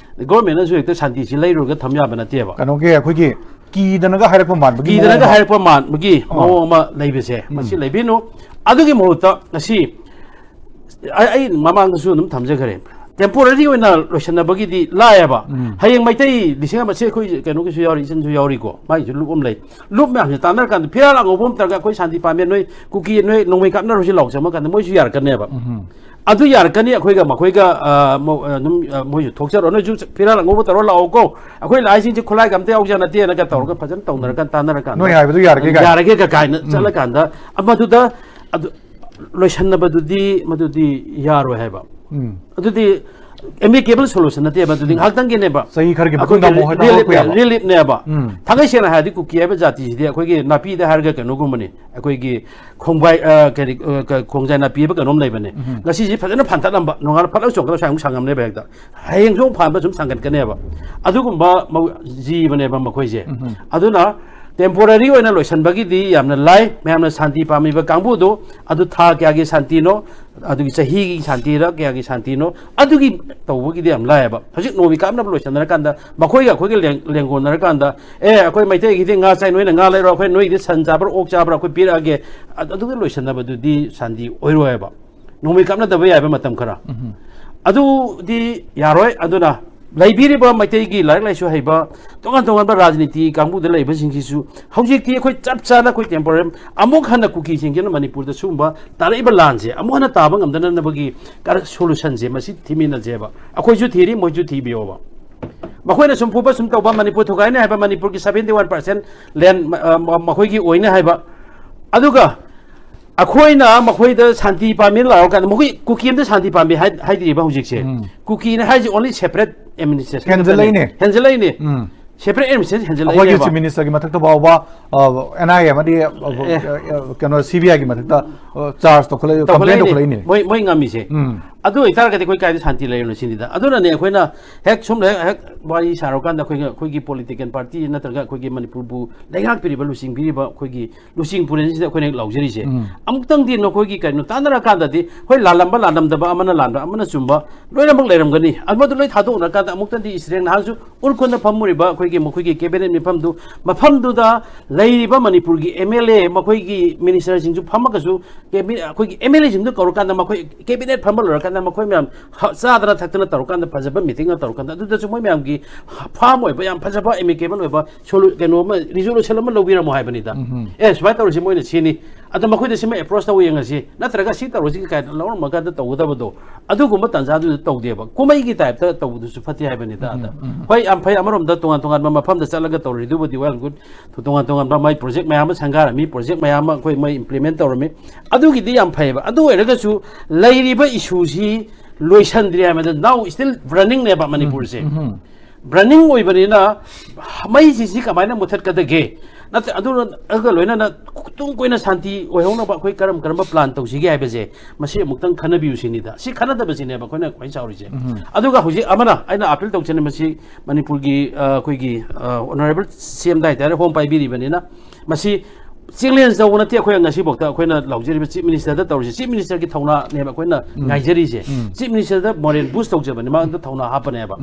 ꯒꯣꯔꯃꯦꯟꯅꯁꯨ ꯍꯦꯛꯇ ꯁꯥꯟꯇꯤꯁꯤ ꯂꯩꯔꯨꯔꯒ ꯊꯝ ꯌꯥꯕ ꯅꯠꯇꯦꯕ꯫ ꯀꯩꯅꯣꯒꯤ ꯑꯩꯈꯣꯏꯒꯤ ꯀꯤꯗꯅꯒ ꯍꯥꯏꯔꯛꯄ ꯃꯥꯟꯕꯒꯤ ꯀꯤꯗꯅꯒ ꯃꯑꯣꯡ ꯑꯃ꯫ ꯍꯥꯏꯔꯛꯄ ꯃꯥꯟꯕꯒꯤ ꯑꯣ꯫ ꯃꯑꯣꯡ ꯑꯃ ꯂꯩꯕꯁꯦ, ꯃꯁꯤ ꯂꯩꯕꯤꯅꯨ꯫ ꯑꯗꯨꯒꯤ ꯃꯍꯨꯠꯇ ꯉꯁꯤ ꯑꯩ, ꯑꯩ ꯃꯃꯥꯡꯗꯁꯨ ꯑꯗꯨꯝ ꯊꯝꯖꯈ꯭ꯔꯦ, ꯇꯦꯝꯄꯣꯔꯔꯤ ꯑꯣꯏꯅ ꯂꯣꯏꯁꯤꯟꯅꯕꯒꯤꯗꯤ ꯂꯥꯛꯑꯦꯕ꯫ ꯎꯝ꯫ ꯍꯌꯦꯡ ꯃꯩꯇꯩ ꯂꯤꯁꯤꯡ ꯑꯃ, ꯁꯤ ꯑꯩꯈꯣꯏ ꯀꯩꯅꯣꯒꯤꯁꯨ ꯌꯥꯎꯔꯤ, ꯏꯆꯟꯁꯨ ꯌꯥꯎꯔꯤꯀꯣ, ꯃꯥꯒꯤꯁꯨ ꯂꯨꯞ ꯑꯃ ꯂꯩ꯫ ꯂꯨꯞ ꯃꯌꯥꯝꯁꯦ ꯇꯥꯟꯅꯔꯀꯥꯟꯗ ꯐꯤꯔꯥꯜ ꯑꯉꯧꯕ ꯑꯃ ꯇꯧꯔꯒ ꯑꯩꯈꯣꯏ ꯁꯥꯟꯇꯤ ꯄꯥꯝꯃꯦ, ꯅꯣꯏ ꯀꯨꯀꯤ, ꯅꯣꯏ ꯅꯣꯡꯃꯩ ꯀꯥꯞꯅꯔꯨꯁꯤ ꯂꯥꯎ ꯆꯪꯕ ꯀꯥꯟꯗ ꯃꯣꯏꯁꯨ ꯌꯥꯔꯛꯀꯅꯦꯕ꯫ ꯎꯝ꯫ ꯑꯗꯨ ꯌꯥꯔꯛꯀꯅꯤ, ꯑꯩꯈꯣꯏꯒ ꯃꯈꯣꯏꯒ, ꯑ, ꯃꯣ-, ꯑ, ꯑꯗꯨꯝ, ꯑ, ꯃꯣꯏꯁꯨ ꯊꯣꯛꯆꯔꯣ, ꯅꯣꯏꯁꯨ ꯐꯤꯔꯥꯜ ꯑꯉꯧꯕ ꯇꯧꯔ ꯂꯥꯛꯑꯣꯀꯣ, ꯑꯩꯈꯣꯏ ꯂꯥꯏꯁꯤꯡꯁꯦ ꯈꯨꯠꯂꯥꯏꯒ ꯑꯝꯇ ꯌꯥꯎꯖ ꯅꯠꯇꯦꯅꯒ ꯇꯧꯔꯒ ꯐꯖꯅ ꯇꯧꯅꯔꯀꯥꯟ, ꯇꯥꯟꯅꯔꯀꯥꯟꯗ, ꯅꯣꯏ ꯍꯥꯏꯕꯗꯨ ꯌꯥꯔꯒꯦ ꯀꯥꯏꯅ꯫ ꯌꯥꯔꯒꯦꯒ ꯀꯥꯏꯅ ꯎꯝ꯫ ꯆꯠꯂꯀꯥꯟꯗ, ꯑ, ꯃꯗꯨꯗ ꯑꯗꯨ ꯂꯣꯏꯁꯟꯅꯕꯗꯨꯗꯤ ꯃꯗꯨꯗꯤ ꯌꯥꯔꯣꯏ ꯍꯥꯏꯕ꯫ ꯎꯝ꯫ ꯑꯗꯨꯗꯤ ꯑꯦꯃꯤꯀꯦꯕꯜ ꯁꯣꯂꯨꯁꯟ ꯅꯠꯇꯦꯕ, ꯑꯗꯨꯗꯤ ꯎꯝ꯫ ꯉꯥꯏꯍꯥꯛꯇꯪꯒꯤꯅꯦꯕ꯫ ꯆꯍꯤ ꯈꯔꯒꯤ ꯑꯩꯈꯣꯏꯒꯤ ꯃꯇꯨꯡꯗ ꯑꯃꯨꯛ ꯍꯣꯏ ꯔꯤꯂꯤꯞꯅꯦ-, ꯇꯧꯔꯛꯄ ꯌꯥꯕ꯫ ꯔꯤꯂꯤꯞꯅꯦꯕ꯫ ꯎꯝ꯫ ꯊꯥꯡꯒꯩ ꯁꯦꯡꯅ ꯍꯥꯏꯔꯗꯤ ꯀꯨꯀꯤ ꯍꯥꯏꯕ ꯖꯥꯇꯤꯁꯤꯗꯤ ꯑꯩꯈꯣꯏꯒꯤ ꯅꯥꯄꯤꯗ ꯍꯥꯏꯔꯒ ꯀꯩꯅꯣꯒꯨꯝꯕꯅꯤ, ꯑꯩꯈꯣꯏꯒꯤ ꯈꯣꯡꯕꯥꯏ, ꯑ, ꯀꯔꯤ, ꯑ, ꯀ-, ꯈꯣꯡꯖꯥꯏ ꯅꯥꯄꯤ ꯍꯥꯏꯕ ꯀꯩꯅꯣꯝ ꯂꯩꯕꯅꯦ꯫ ꯎꯝ꯫ ꯉꯁꯤꯁꯦ ꯐꯖꯅ ꯐꯥꯟꯇꯠꯂꯝꯕ, ꯅꯣꯡꯉꯥꯜꯂ ꯐꯠꯂꯥꯎ ꯆꯣꯡꯈꯠꯂ ꯁ꯭ꯋꯥꯏꯃꯨꯛ ꯁꯥꯡꯉꯝꯅꯦꯕ ꯍꯦꯛꯇ꯫ ꯍꯌꯦꯡꯁꯨ ꯑꯃꯨꯛ ꯐꯥꯟꯕ ꯁꯨꯝ ꯁꯥꯡꯒꯠꯀꯅꯦꯕ꯫ ꯑꯗꯨꯒꯨꯝꯕ ꯃꯧ-, ꯖꯤꯕꯅꯦꯕ ꯃꯈꯣꯏꯁꯦ꯫ ꯎꯝ꯫ ꯑꯗꯨꯅ ꯇꯦꯝꯄꯣꯔꯔꯤ ꯑꯣꯏꯅ ꯂꯣꯏꯁꯤꯟꯕꯒꯤꯗꯤ ꯌꯥꯝꯅ ꯂꯥꯏ, ꯃꯌꯥꯝꯅ ꯁꯥꯟꯇꯤ ꯄꯥꯝꯃꯤꯕ ꯀꯥꯡꯕꯨꯗꯨ ꯑꯗꯨ ꯊꯥ ꯀꯌꯥꯒꯤ ꯁꯥꯟꯇꯤꯅꯣ, ꯑꯗꯨꯒꯤ ꯆꯍꯤꯒꯤ ꯁꯥꯟꯇꯤꯔ ꯀꯌꯥꯒꯤ ꯁꯥꯟꯇꯤꯅꯣ, ꯑꯗꯨꯒꯤ ꯇꯧꯕꯒꯤꯗꯤ ꯌꯥꯝ ꯂꯥꯏꯌꯦꯕ꯫ ꯍꯧꯖꯤꯛ ꯅꯣꯡꯃꯩ ꯀꯥꯞꯅꯕ ꯂꯣꯏꯁꯟꯅꯔꯀꯥꯟꯗ, ꯃꯈꯣꯏꯒ ꯑꯩꯈꯣꯏꯒ ꯂꯦꯡ-, ꯂꯦꯡꯒꯣꯟꯅꯔꯀꯥꯟꯗ, "ꯑꯦ, ꯑꯩꯈꯣꯏ ꯃꯩꯇꯩꯒꯤꯗꯤ ꯉꯥ ꯆꯥꯏ, ꯅꯣꯏꯅ ꯉꯥ ꯂꯩꯔꯣ, ꯑꯩꯈꯣꯏ ꯅꯣꯏꯒꯤꯗꯤ ꯁꯟ ꯆꯥꯕ꯭ꯔꯥ, ꯑꯣꯛ ꯆꯥꯕ꯭ꯔꯥ, ꯑꯩꯈꯣꯏ ꯄꯤꯔꯛꯑꯒꯦ", ꯑ-, ꯑꯗꯨꯒꯤ ꯂꯣꯏꯁꯟꯅꯕꯗꯨꯗꯤ ꯁꯥꯟꯇꯤ ꯑꯣꯏꯔꯣꯏꯕ꯫ ꯅꯣꯡꯃꯩ ꯀꯥꯞꯅꯗꯕ ꯌꯥꯏꯕ ꯃꯇꯝ ꯈꯔ꯫ ꯎꯝ꯫ ꯑꯗꯨꯗꯤ ꯌꯥꯔꯣꯏ꯫ ꯑꯗꯨꯅ ꯂꯩꯕꯤꯔꯤꯕ ꯃꯩꯇꯩꯒꯤ ꯂꯥꯏꯔꯤꯛ ꯂꯥꯏꯁꯨ ꯍꯩꯕ, ꯇꯣꯉꯥꯟ ꯇꯣꯉꯥꯟꯕ ꯔꯥꯖꯅꯤꯇꯤ ꯀꯥꯡꯕꯨꯗ ꯂꯩꯕꯁꯤꯡꯁꯤꯁꯨ ꯍꯧꯖꯤꯛꯇꯤ ꯑꯩꯈꯣꯏ ꯆꯞ ꯆꯥꯅ ꯑꯩꯈꯣꯏ ꯇꯦꯝꯄꯣꯔꯦꯜ ꯑꯃꯨꯛ ꯍꯟꯅ ꯀꯨꯀꯤꯁꯤꯡꯁꯤꯅ ꯃꯅꯤꯄꯨꯔꯗ ꯁꯤꯒꯨꯝꯕ ꯇꯥꯔꯛꯏꯕ ꯂꯥꯟꯁꯦ ꯑꯃꯨꯛ ꯍꯟꯅ ꯇꯥꯕ ꯉꯝꯗꯅꯅꯕꯒꯤ ꯀꯔ-, ꯁꯣꯂꯨꯁꯟꯁꯦ ꯃꯁꯤ ꯊꯤꯃꯤꯟꯅꯁꯦꯕ꯫ ꯑꯩꯈꯣꯏꯁꯨ ꯊꯤꯔꯤ, ꯃꯣꯏꯁꯨ ꯊꯤꯕꯤꯌꯣꯕ꯫ ꯃꯈꯣꯏꯅ ꯁꯨꯝ ꯐꯨꯕ ꯁꯨꯝ ꯇꯧꯕ, ꯃꯅꯤꯄꯨꯔ ꯊꯨꯒꯥꯏꯅꯤ ꯍꯥꯏꯕ, ꯃꯅꯤꯄꯨꯔꯒꯤ seventy one percent land ꯃ-, ꯑ, ꯃ-, ꯃꯈꯣꯏꯒꯤ ꯑꯣꯏꯅꯤ ꯍꯥꯏꯕ, ꯑꯗꯨꯒ ꯑꯩꯈꯣꯏꯅ ꯃꯈꯣꯏꯗ ꯁꯥꯟꯇꯤ ꯄꯥꯝꯃꯤ ꯂꯥꯎꯔꯀꯥꯟꯗ, ꯃꯈꯣꯏ ꯀꯨꯀꯤ ꯑꯃꯗ ꯁꯥꯟꯇꯤ ꯄꯥꯝꯃꯤ ꯍꯥꯏ-, ꯍꯥꯏꯗ꯭ꯔꯤꯕ ꯍꯧꯖꯤꯛꯁꯦ꯫ ꯎꯝ꯫ ꯀꯨꯀꯤꯅ ꯍꯥꯏꯁꯦ only separate administration ꯍꯦꯟꯖꯜꯂꯛꯏꯅꯦ꯫ ꯈꯛꯇꯅꯦ꯫ ꯍꯦꯟꯖꯜꯂꯛꯏꯅꯦ꯫ ꯎꯝ꯫ Separate administration ꯑꯩꯈꯣꯏꯒꯤ ꯍꯦꯟꯖꯜꯂꯛꯏꯅꯦꯕ꯫ Chief Minister ꯒꯤ ꯃꯊꯛꯇ ꯐꯥꯎꯕ, ꯑ, N I A ꯑꯃꯗꯤ, ꯑ, ꯑꯦ꯫ ꯑ, ꯀꯩꯅꯣ, C B I ꯒꯤ ꯃꯊꯛꯇ, ꯑ, charge ꯇꯧꯈꯠꯂꯛꯏ, complaint ꯇꯧꯈꯠꯂꯛꯏꯅꯦ꯫ ꯇꯧꯈꯠꯂꯛꯏꯅꯦ꯫ ꯃꯣꯏ, ꯃꯣꯏ ꯉꯝꯃꯤꯁꯦ꯫ ꯎꯝ꯫ ꯑꯗꯨ ꯑꯣꯏꯇꯥꯔꯒꯗꯤ ꯑꯩꯈꯣꯏ ꯀꯥꯏꯗ ꯁꯥꯟꯇꯤ ꯂꯩꯔꯨꯅꯣ ꯁꯤꯅꯤꯗ꯫ ꯑꯗꯨꯅꯅꯦ ꯑꯩꯈꯣꯏꯅ ꯍꯦꯛ ꯁꯨꯝ ꯍꯦꯛ, ꯍꯦꯛ ꯋꯥꯔꯤ ꯁꯥꯔꯨꯀꯥꯟꯗ ꯑꯩꯈꯣꯏꯒ, ꯑꯩꯈꯣꯏꯒꯤ political party ꯅꯠꯇ꯭ꯔꯒ ꯑꯩꯈꯣꯏꯒꯤ ꯃꯅꯤꯄꯨꯔꯕꯨ ꯂꯩꯉꯥꯛꯄꯤꯔꯤꯕ, ꯂꯨꯆꯤꯡꯕꯤꯔꯤꯕ ꯑꯩꯈꯣꯏꯒꯤ ꯂꯨꯆꯤꯡ ꯄꯨꯔꯦꯜꯁꯤꯗ ꯑꯩꯈꯣꯏꯅ ꯂꯥꯎꯖꯔꯤꯁꯦ꯫ ꯎꯝ꯫ ꯑꯃꯨꯛꯇꯪꯗꯤ ꯅꯈꯣꯏꯒꯤ ꯀꯩꯅꯣ ꯇꯥꯟꯅꯔꯀꯥꯟꯗꯗꯤ, ꯍꯣꯏ, ꯂꯥꯜꯂꯝꯕ ꯂꯥꯜꯂꯝꯗꯕ, ꯑꯃꯅ ꯂꯥꯟꯕ ꯑꯃꯅ ꯆꯨꯝꯕ ꯂꯣꯏꯅꯃꯛ ꯂꯩꯔꯝꯒꯅꯤ꯫ ꯑꯃꯗꯨ ꯂꯣꯏ ꯊꯥꯗꯣꯛꯅꯔꯀꯥꯟꯗ ꯑꯃꯨꯛꯇꯪꯗꯤ ꯏꯁꯔꯦꯡ ꯅꯍꯥꯟꯁꯨ ꯎꯔꯈꯨꯜꯗ ꯐꯝꯃꯨꯔꯤꯕ ꯑꯩꯈꯣꯏꯒꯤ, ꯃꯈꯣꯏꯒꯤ cabinet ꯃꯤꯐꯝꯗꯨ, ꯃꯐꯝꯗꯨꯗ ꯂꯩꯔꯤꯕ ꯃꯅꯤꯄꯨꯔꯒꯤ M L A, ꯃꯈꯣꯏꯒꯤ minister ꯁꯤꯡꯁꯨ ꯐꯝꯃꯒꯁꯨ, cabi-, ꯑꯩꯈꯣꯏꯒꯤ M L A ꯁꯤꯡꯗꯨ ꯀꯧꯔꯀꯥꯟꯗ ꯃꯈꯣꯏ cabinet ꯐꯝꯕ ꯂꯣꯏꯔꯀꯥꯟꯗ ꯃꯈꯣꯏ ꯃꯌꯥꯝ ꯍ- ꯆꯥꯗꯅ ꯊꯛꯇꯅ ꯇꯧꯔꯀꯥꯟꯗ, ꯐꯖꯕ ꯃꯤꯇꯤꯡ ꯑꯃ ꯇꯧꯔꯀꯥꯟꯗ, ꯑꯗꯨꯗꯁꯨ ꯃꯣꯏ ꯃꯌꯥꯝꯒꯤ ꯐꯥꯝ ꯑꯣꯏꯕ, ꯌꯥꯝ ꯐꯖꯕ ꯑꯦꯃꯤꯀꯦꯕꯜ ꯑꯣꯏꯕ ꯁꯣꯂꯨ ꯀꯩꯅꯣ ꯑꯃ, ꯔꯤꯖꯣꯂꯨꯁꯟ ꯑꯃ ꯂꯧꯕꯤꯔꯝꯃꯣ ꯍꯥꯏꯕꯅꯤꯗ꯫ ꯑꯦ, ꯁꯨꯃꯥꯏꯅ ꯇꯧꯔꯁꯤ, ꯃꯣꯏꯅ ꯁꯤꯅꯤ, ꯑꯗꯣ ꯃꯈꯣꯏꯗ ꯁꯤꯃ ꯑꯦꯄ꯭ꯔꯣꯁ ꯇꯧꯕ ꯌꯦꯡꯉꯁꯤ, ꯅꯠꯇ꯭ꯔꯒ ꯁꯤ ꯇꯧꯔꯁꯤ ꯀꯥꯏꯅ ꯂꯧꯔꯝꯃꯀꯥꯟꯗ ꯇꯧꯒꯗꯕꯗꯣ, ꯑꯗꯨꯒꯨꯝꯕ ꯇꯥꯟꯖꯥꯗꯨꯗ ꯇꯧꯗꯦꯕ꯫ ꯀꯨꯝꯍꯩꯒꯤ ꯇꯥꯏꯞꯇ ꯇꯧꯕꯗꯨꯁꯨ ꯐꯠꯇꯦ ꯍꯥꯏꯕꯅꯤꯗ꯫ ꯑꯗ ꯍꯣꯏ, ꯌꯥꯝ ꯐꯩ, ꯑꯃꯔꯣꯝꯗ ꯇꯣꯉꯥꯟ ꯇꯣꯉꯥꯟꯕ ꯃꯐꯝꯗ ꯆꯠꯂꯒ ꯇꯧꯔꯤꯗꯨꯕꯨꯗꯤ well and good꯫ ꯇꯣꯉꯥꯟ ꯇꯣꯉꯥꯟꯕ ꯃꯥꯏ ꯄ꯭ꯔꯣꯖꯦꯛ ꯃꯌꯥꯝ ꯑꯃ ꯁꯪꯒꯥꯔꯝꯃꯤ, ꯄ꯭ꯔꯣꯖꯦꯛ ꯃꯌꯥꯝ ꯑꯃ ꯑꯩꯈꯣꯏ ꯃꯣꯏ ꯏꯝꯄ꯭ꯂꯤꯃꯦꯟ ꯇꯧꯔꯝꯃꯤ꯫ ꯑꯗꯨꯒꯤꯗꯤ ꯌꯥꯝ ꯐꯩꯌꯦꯕ꯫ ꯑꯗꯨ ꯑꯣꯏꯔꯒꯁꯨ ꯂꯩꯔꯤꯕ ꯏꯁꯨꯁꯤ ꯂꯣꯏꯁꯟꯗ꯭ꯔꯤ ꯍꯥꯏꯕꯗ, now still running ꯅꯦꯕ ꯃꯅꯤꯄꯨꯔꯁꯦ꯫ ꯕ꯭ꯔꯅꯤꯡ ꯑꯣꯏꯕꯅꯤꯅ ꯃꯩꯁꯤꯁꯤ ꯀꯃꯥꯏꯅ ꯃꯨꯊꯠꯀꯗꯒꯦ? ꯅꯠꯇ꯭ꯔ ꯑꯗꯨꯒ ꯂꯣꯏꯅꯅ ꯇꯨꯡ ꯀꯣꯏꯅ ꯁꯥꯟꯇꯤ ꯑꯣꯏꯍꯧꯅꯕ ꯑꯩꯈꯣꯏ ꯀꯔꯝ ꯀꯔꯝꯕ ꯄ꯭ꯂꯥꯟ ꯇꯧꯁꯤꯒꯦ ꯍꯥꯏꯕꯁꯦ, ꯃꯁꯤ ꯑꯃꯨꯛꯇꯪ ꯈꯟꯅꯕꯤꯌꯨ ꯁꯤꯅꯤꯗ꯫ ꯁꯤ ꯈꯟꯅꯗꯕꯁꯤꯅꯦꯕ ꯑꯩꯈꯣꯏꯅ ꯈ꯭ꯋꯥꯏ ꯆꯥꯎꯔꯤꯁꯦ꯫ ꯑꯗꯨꯒ ꯍꯧꯖꯤꯛ ꯑꯃꯅ ꯑꯩꯅ ꯑꯄꯤꯜ ꯇꯧꯖꯅꯤꯡꯕꯁꯤ, ꯃꯅꯤꯄꯨꯔꯒꯤ ꯑ, ꯑꯩꯈꯣꯏꯒꯤ ꯑꯣꯅꯔꯦꯕꯜ ꯁꯤ ꯑꯦꯝꯗ ꯍꯥꯏꯇꯥꯔꯦ, ꯍꯣꯝ ꯄꯥꯏꯕꯤꯔꯤꯕꯅꯤꯅ, ꯃꯁꯤ ꯆꯦꯂꯦꯟꯖ ꯇꯧꯕ ꯅꯠꯇꯦ꯫ ꯑꯩꯈꯣꯏꯅ ꯉꯁꯤꯐꯥꯎꯗ ꯑꯩꯈꯣꯏꯅ ꯂꯥꯎꯖꯔꯤꯕ ꯆꯤꯐ ꯃꯤꯅꯤꯁꯇꯔꯗ ꯇꯧꯔꯤꯁꯦ, ꯆꯤꯐ ꯃꯤꯅꯤꯁꯇꯔꯒꯤ ꯊꯧꯅꯥꯅꯦꯕ ꯑꯩꯈꯣꯏꯅ ꯉꯥꯏꯖꯔꯤꯁꯦ꯫ ꯆꯤꯐ ꯃꯤꯅꯤꯁꯇꯔꯗ ꯃꯣꯔꯦꯜ ꯕꯨꯁ ꯇꯧꯖꯕꯅꯤ, ꯃꯥꯉꯣꯟꯗ ꯊꯧꯅꯥ ꯍꯥꯞꯄꯅꯦꯕ꯫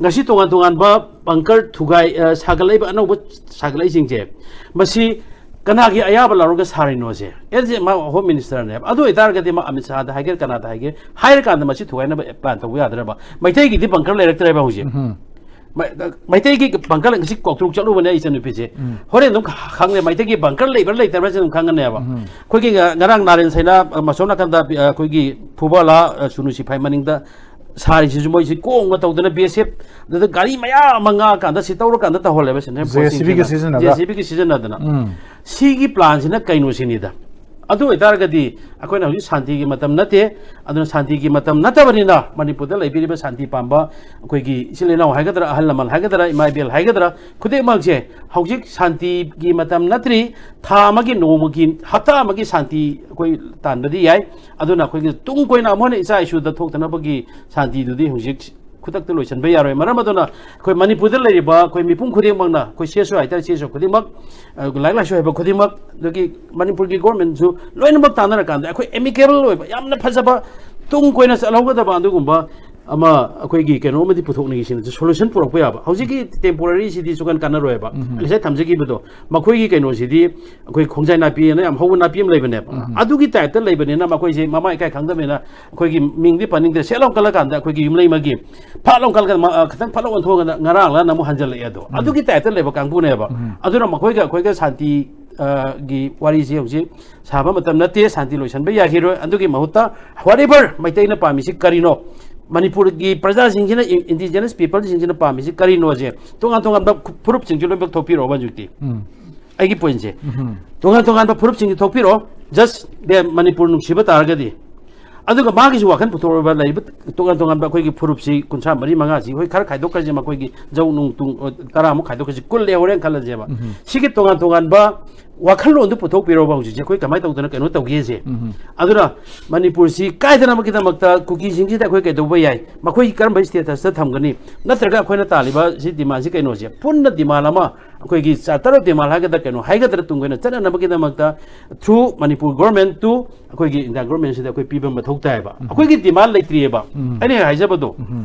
ꯉꯁꯤ ꯇꯣꯉꯥꯟ ꯇꯣꯉꯥꯟꯕ ꯕꯪꯀꯔ ꯊꯨꯒꯥꯏ ꯑ, ꯁꯥꯒꯠꯂꯛꯏꯕ, ꯑꯅꯧꯕ ꯁꯥꯒꯠꯂꯛꯏꯁꯤꯡꯁꯦ, ꯃꯁꯤ ꯀꯅꯥꯒꯤ ꯑꯌꯥꯕ ꯂꯧꯔꯒ ꯁꯥꯔꯤꯅꯣꯁꯦ? ꯑꯦꯁ ꯑꯦ ꯃꯥ ꯍꯣꯝ ꯃꯤꯅꯤꯁꯇꯔꯅꯦꯕ꯫ ꯑꯗꯨ ꯑꯣꯏꯇꯥꯔꯒꯗꯤ ꯃꯥ ꯑꯃꯤꯠ ꯁꯥꯍꯗ ꯍꯥꯏꯒꯦꯔꯥ, ꯀꯅꯥꯗ ꯍꯥꯏꯒꯦꯔꯥ, ꯍꯥꯏꯔꯀꯥꯟꯗ ꯃꯁꯤ ꯊꯨꯒꯥꯏꯅꯕ ꯄ꯭ꯂꯥꯟ ꯇꯧꯕ ꯌꯥꯗ꯭ꯔꯕ? ꯃꯩꯇꯩꯒꯤꯗꯤ ꯕꯪꯀꯔ ꯂꯩꯔꯛꯇ꯭ꯔꯦꯕ ꯍꯧꯖꯤꯛ꯫ ꯃ-, ꯃꯩꯇꯩꯒꯤ ꯕꯪꯀꯔ ꯉꯁꯤ ꯀꯧꯇ꯭ꯔꯨꯛ ꯆꯠꯂꯨꯕꯅꯦ ꯑꯩ ꯏꯆꯟꯅꯨꯄꯤꯁꯦ꯫ ꯍꯣꯔꯦꯟ ꯑꯗꯨꯝ ꯈ-, ꯈꯪꯂꯦ, ꯃꯩꯇꯩꯒꯤ ꯕꯪꯀꯔ ꯂꯩꯕ꯭ꯔꯥ ꯂꯩꯇꯕ꯭ꯔꯥꯁꯦ ꯑꯗꯨꯝ ꯈꯪꯒꯅꯦꯕ꯫ ꯑꯩꯈꯣꯏꯒꯤ ꯉ-, ꯉꯔꯥꯡ ꯅꯥꯔꯦꯟ ꯁꯩꯅꯥ, ꯑ, ꯃꯁꯣꯝ ꯅꯥꯀꯟꯗ, ꯑ, ꯑꯩꯈꯣꯏꯒꯤ ꯐꯨꯕꯥꯂꯥ, ꯑ, ꯁꯨꯅꯨ ꯁꯤꯐꯥꯏ ꯃꯅꯤꯡꯗ ꯁꯥꯔꯤꯁꯤꯁꯨ ꯃꯣꯏꯁꯤ ꯀꯣꯡꯒ ꯇꯧꯗꯅ ꯕꯤ ꯑꯦꯁ ꯑꯦꯐ ꯑꯗꯨꯗ ꯒꯥꯔꯤ ꯃꯌꯥꯝ ꯑꯃ ꯉꯥꯛꯑꯀꯥꯟꯗ ꯁꯤ ꯇꯧꯔꯀꯥꯟꯗ ꯇꯧꯍꯜꯂꯦꯕ ꯁꯦꯟꯇ꯭ꯔꯦꯜ ꯖꯦ ꯁꯤ ꯕꯤꯒ ꯐꯣꯔꯁꯁꯤꯡꯁꯤꯅ꯫ ꯁꯤꯖꯤꯟꯅꯕ꯫ ꯖꯦ ꯁꯤ ꯕꯤꯒ ꯁꯤꯖꯤꯟꯅꯗꯅ꯫ ꯁꯤꯒꯤ ꯄ꯭ꯂꯥꯟꯁꯤꯅ ꯀꯩꯅꯣ ꯁꯤꯅꯤꯗ꯫ ꯑꯗꯨ ꯑꯣꯏꯇꯥꯔꯒꯗꯤ ꯑꯩꯈꯣꯏꯅ ꯍꯧꯖꯤꯛ ꯁꯥꯟꯇꯤꯒꯤ ꯃꯇꯝ ꯅꯠꯇꯦ꯫ ꯑꯗꯨꯅ ꯁꯥꯟꯇꯤꯒꯤ ꯃꯇꯝ ꯅꯠꯇꯕꯅꯤꯅ ꯃꯅꯤꯄꯨꯔꯗ ꯂꯩꯕꯤꯔꯤꯕ ꯁꯥꯟꯇꯤ ꯄꯥꯝꯕ ꯑꯩꯈꯣꯏꯒꯤ ꯏꯆꯤꯜ ꯏꯅꯥꯎ ꯍꯥꯏꯒꯗ꯭ꯔꯥ, ꯑꯍꯜ ꯂꯃꯟ ꯍꯥꯏꯒꯗ꯭ꯔꯥ, ꯏꯃꯥ ꯏꯕꯦꯜ ꯍꯥꯏꯒꯗ꯭ꯔꯥ, ꯈꯨꯗꯤꯡꯃꯛꯁꯦ ꯍꯧꯖꯤꯛ ꯁꯥꯟꯇꯤꯒꯤ ꯃꯇꯝ ꯅꯠꯇ꯭ꯔꯤ꯫ ꯊꯥ ꯑꯃꯒꯤ, ꯅꯣꯡꯃꯒꯤ, ꯍꯞꯇꯥ ꯑꯃꯒꯤ ꯁꯥꯟꯇꯤ ꯑꯩꯈꯣꯏ ꯇꯥꯟꯕꯗꯤ ꯌꯥꯏ꯫ ꯑꯗꯨꯅ ꯑꯩꯈꯣꯏꯒꯤ ꯇꯨꯡ ꯀꯣꯏꯅ ꯑꯃꯨꯛ ꯍꯟꯅ ꯏꯆꯥ ꯏꯁꯨꯗ ꯊꯣꯛꯇꯅꯕꯒꯤ ꯁꯥꯟꯇꯤꯗꯨꯗꯤ ꯍꯧꯖꯤꯛ ꯈꯨꯗꯛꯇ ꯂꯣꯏꯁꯤꯟꯕ ꯌꯥꯔꯣꯏ꯫ ꯃꯔꯝ ꯑꯗꯨꯅ ꯑꯩꯈꯣꯏ ꯃꯅꯤꯄꯨꯔꯗ ꯂꯩꯔꯤꯕ ꯑꯩꯈꯣꯏ ꯃꯤꯄꯨꯝ ꯈꯨꯗꯤꯡꯃꯛꯅ, ꯑꯩꯈꯣꯏ ꯁꯤ ꯑꯦꯁ ꯑꯣ ꯍꯥꯏꯇꯥꯔꯦ, ꯁꯤ ꯑꯦꯁ ꯑꯣ ꯈꯨꯗꯤꯡꯃꯛ, ꯑ, ꯂꯥꯏꯔꯤꯛ ꯂꯥꯏꯁꯨ ꯍꯩꯕ ꯈꯨꯗꯤꯡꯃꯛ, ꯑꯗꯒꯤ ꯃꯅꯤꯄꯨꯔꯒꯤ ꯒꯣꯔꯃꯦꯟꯁꯨ ꯂꯣꯏꯅꯃꯛ ꯇꯥꯟꯅꯔꯀꯥꯟꯗ ꯑꯩꯈꯣꯏ ꯑꯦꯃꯤꯀꯦꯕꯜ ꯑꯣꯏꯕ, ꯌꯥꯝꯅ ꯐꯖꯕ, ꯇꯨꯡ ꯀꯣꯏꯅ ꯆꯠꯍꯧꯒꯗꯕ ꯑꯗꯨꯒꯨꯝꯕ, ꯑꯃ ꯑꯩꯈꯣꯏꯒꯤ ꯀꯩꯅꯣ ꯑꯃꯗꯤ ꯄꯨꯊꯣꯛꯅꯤꯡꯉꯤ ꯁꯤꯅ ꯁꯣꯂꯨꯁꯟ ꯄꯨꯔꯛꯄ ꯌꯥꯕ꯫ ꯍꯧꯖꯤꯛꯀꯤ ꯇꯦꯝꯄꯣꯔꯔꯤꯁꯤꯗꯤ ꯁꯨꯀꯟ ꯀꯥꯟꯅꯔꯣꯏꯕ꯫ ꯉꯁꯥꯏ ꯊꯝꯖꯈꯤꯕꯗꯣ, ꯃꯈꯣꯏꯒꯤ ꯀꯩꯅꯣꯁꯤꯗꯤ ꯑꯩꯈꯣꯏ ꯈꯣꯡꯖꯥꯏ ꯅꯥꯄꯤ ꯑꯅ ꯌꯥꯝ ꯍꯧꯕ ꯅꯥꯄꯤ ꯑꯃ ꯂꯩꯕꯅꯦꯕ꯫ ꯑꯗꯨꯒꯤ ꯇꯥꯏꯞꯇ ꯂꯩꯕꯅꯤꯅ ꯃꯈꯣꯏꯁꯦ ꯃꯃꯥ ꯏꯀꯥꯏ ꯈꯪꯗꯕꯅꯤꯅ ꯑꯩꯈꯣꯏꯒꯤ ꯃꯤꯡꯗꯤ ꯄꯟꯅꯤꯡꯗ꯭ꯔꯦ, ꯁꯦꯠ ꯂꯥꯎ ꯀꯜꯂꯀꯥꯟꯗ ꯑꯩꯈꯣꯏꯒꯤ ꯌꯨꯝꯂꯩ ꯑꯃꯒꯤ ꯐꯠ ꯂꯥꯎ ꯀꯜꯂꯒ ꯃ-, ꯑ, ꯈꯤꯇꯪ ꯐꯠ ꯂꯥꯎ ꯑꯣꯟꯊꯣꯛꯑꯒ ꯉꯔꯥꯡꯂ ꯑꯃꯨꯛ ꯍꯟꯖꯜꯂꯛꯑꯦ ꯑꯗꯣ꯫ ꯑꯗꯨꯒꯤ ꯇꯥꯏꯞꯇ ꯂꯩꯕ ꯀꯥꯡꯕꯨꯅꯦꯕ꯫ ꯑꯗꯨꯅ ꯃꯈꯣꯏꯒ ꯑꯩꯈꯣꯏꯒ ꯁꯥꯟꯇꯤ, ꯑ, ꯒꯤ ꯋꯥꯔꯤꯁꯤ ꯍꯧꯖꯤꯛ ꯁꯥꯕ ꯃꯇꯝ ꯅꯠꯇꯦ, ꯁꯥꯟꯇꯤ ꯂꯣꯏꯁꯟꯕ ꯌꯥꯈꯤꯔꯣꯏ꯫ ꯑꯗꯨꯒꯤ ꯃꯍꯨꯠꯇ whatever ꯃꯩꯇꯩꯅ ꯄꯥꯝꯃꯤꯁꯤ ꯀꯔꯤꯅꯣ, ꯃꯅꯤꯄꯨꯔꯒꯤ ꯄ꯭ꯔꯖꯥꯁꯤꯡꯁꯤꯅ, ꯏꯟꯗꯤꯖꯤꯅꯁ ꯄꯤꯄꯜꯁꯤꯡꯁꯤꯅ ꯄꯥꯝꯃꯤꯁꯤ ꯀꯔꯤꯅꯣꯁꯦ ꯇꯣꯉꯥꯟ ꯇꯣꯉꯥꯟꯕ ꯈꯨ-, ꯐꯨꯔꯨꯞꯁꯤꯡꯁꯤ ꯂꯣꯏꯅꯃꯛ ꯊꯣꯛꯄꯤꯔꯛꯑꯣꯕ ꯍꯧꯖꯤꯛꯇꯤ꯫ ꯑꯩꯒꯤ ꯄꯣꯏꯟꯁꯦ, ꯇꯣꯉꯥꯟ ꯇꯣꯉꯥꯟꯕ ꯐꯨꯔꯨꯞꯁꯤꯡꯁꯤ ꯊꯣꯛꯄꯤꯔꯛꯑꯣ, ꯖꯁ ꯗꯦ ꯃꯅꯤꯄꯨꯔ ꯅꯨꯡꯁꯤꯕ ꯇꯥꯔꯒꯗꯤ꯫ ꯑꯗꯨꯒ ꯃꯥꯒꯤꯁꯨ ꯋꯥꯈꯜ ꯄꯨꯊꯣꯛꯂꯕ ꯂꯩꯔꯤꯕ ꯇꯣꯉꯥꯟ ꯇꯣꯉꯥꯟꯕ ꯑꯩꯈꯣꯏꯒꯤ ꯐꯨꯔꯨꯞꯁꯤ ꯀꯨꯟꯊ꯭ꯔꯥ ꯃꯔꯤ ꯃꯉꯥꯁꯤ ꯍꯣꯏ ꯈꯔ ꯈꯥꯏꯗꯣꯛꯈ꯭ꯔꯁꯦ, ꯃꯈꯣꯏꯒꯤ ꯖꯧ ꯅꯨꯡ ꯇꯨꯡ, ꯑ, ꯇꯔꯥꯃꯨꯛ ꯈꯥꯏꯗꯣꯛꯈ꯭ꯔꯁꯦ, ꯀꯨꯟ ꯂꯩꯍꯧꯔꯦꯅ ꯈꯜꯂꯁꯦꯕ꯫ ꯁꯤꯒꯤ ꯇꯣꯉꯥꯟ ꯇꯣꯉꯥꯟꯕ ꯋꯥꯈꯜꯂꯣꯟꯗꯨ ꯄꯨꯊꯣꯛꯄꯤꯔꯣꯕ ꯍꯧꯖꯤꯛꯁꯦ ꯑꯩꯈꯣꯏ ꯀꯃꯥꯏꯅ ꯇꯧꯗꯅ ꯀꯩꯅꯣ ꯇꯧꯒꯦꯁꯦ꯫ ꯑꯗꯨꯅ ꯃꯅꯤꯄꯨꯔꯁꯤ ꯀꯥꯏꯗꯅꯕꯒꯤꯗꯃꯛꯇ ꯀꯨꯀꯤꯁꯤꯡꯁꯤꯗ ꯑꯩꯈꯣꯏ ꯀꯩꯗꯧꯕ ꯌꯥꯏ, ꯃꯈꯣꯏ ꯀꯔꯝꯕ ꯁ꯭ꯇꯦꯇꯁꯇ ꯊꯝꯒꯅꯤ, ꯅꯠꯇ꯭ꯔꯒ ꯑꯩꯈꯣꯏꯅ ꯇꯥꯜꯂꯤꯕ ꯁꯤ ꯗꯤꯃꯥꯟꯁꯤ ꯀꯩꯅꯣꯁꯦ ꯄꯨꯟꯅ ꯗꯤꯃꯥꯟ ꯑꯃ, ꯑꯩꯈꯣꯏꯒꯤ ꯆꯥꯔꯇꯔ ꯑꯣꯐ ꯗꯤꯃꯥꯟ ꯍꯥꯏꯒꯗ꯭ꯔꯥ ꯀꯩꯅꯣ ꯍꯥꯏꯒꯗ꯭ꯔꯥ, ꯇꯨꯡ ꯀꯣꯏꯅ ꯆꯠꯅꯅꯕꯒꯤꯗꯃꯛꯇ through Manipur government to ꯑꯩꯈꯣꯏꯒꯤ ꯏꯟꯗꯤꯌꯥ ꯒꯣꯔꯃꯦꯟꯁꯤꯗ ꯑꯩꯈꯣꯏ ꯄꯤꯕ ꯃꯊꯧ ꯇꯥꯏꯌꯦꯕ꯫ ꯑꯩꯈꯣꯏꯒꯤ ꯗꯤꯃꯥꯟ ꯂꯩꯇ꯭ꯔꯤꯑꯕ꯫ ꯑꯩꯅ ꯍꯥꯏꯖꯕꯗꯣ,